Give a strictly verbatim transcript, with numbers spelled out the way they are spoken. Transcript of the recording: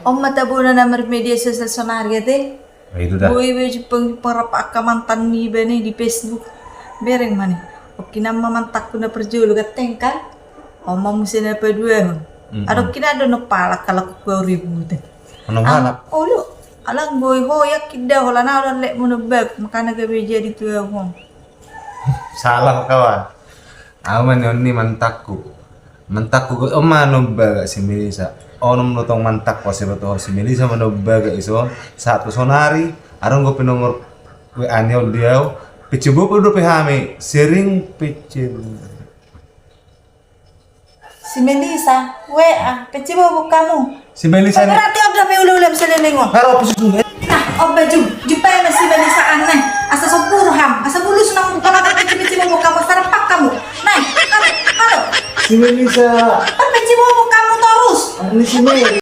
On ma tabona na marmedia sosial sonari ate. Itu da. Boi be jumpang jumpang rap angka mantan niba ne di Facebook. Bereng ma ne. Oke nama mantanku na parjolo gateng kan. On ma muse na paduahon. Adong kina do no palak kalak kau ribut. Ono halak. Olo. Alang boi hoyak kida holan alang lek monobak makana gabe jadi tuahon. Salah kawan. Au ma nion ni mantanku. Mantanku on ma nombaga si Melisa. Onom do tong mantanku asa batu ho si Melisa ma nombaga ison. Saat tu sonari adong dope nomor W A nion di au. Pecebobo dope hami sering pecebobo. Si Melisa W A pecebobo hamu. Si Melisa ni. Berarti on dope ulu-ulu am selelengon. Haro pusu. Nah, on be jum, jumpa ma si Melisa anne. Asa sopur ham, asa bulus nang bukan ada pecebobo hamu, asa rapak hamu. Nah, halo, halo. Si Melisa. Pecebobo hamu torus. Ini si Mel.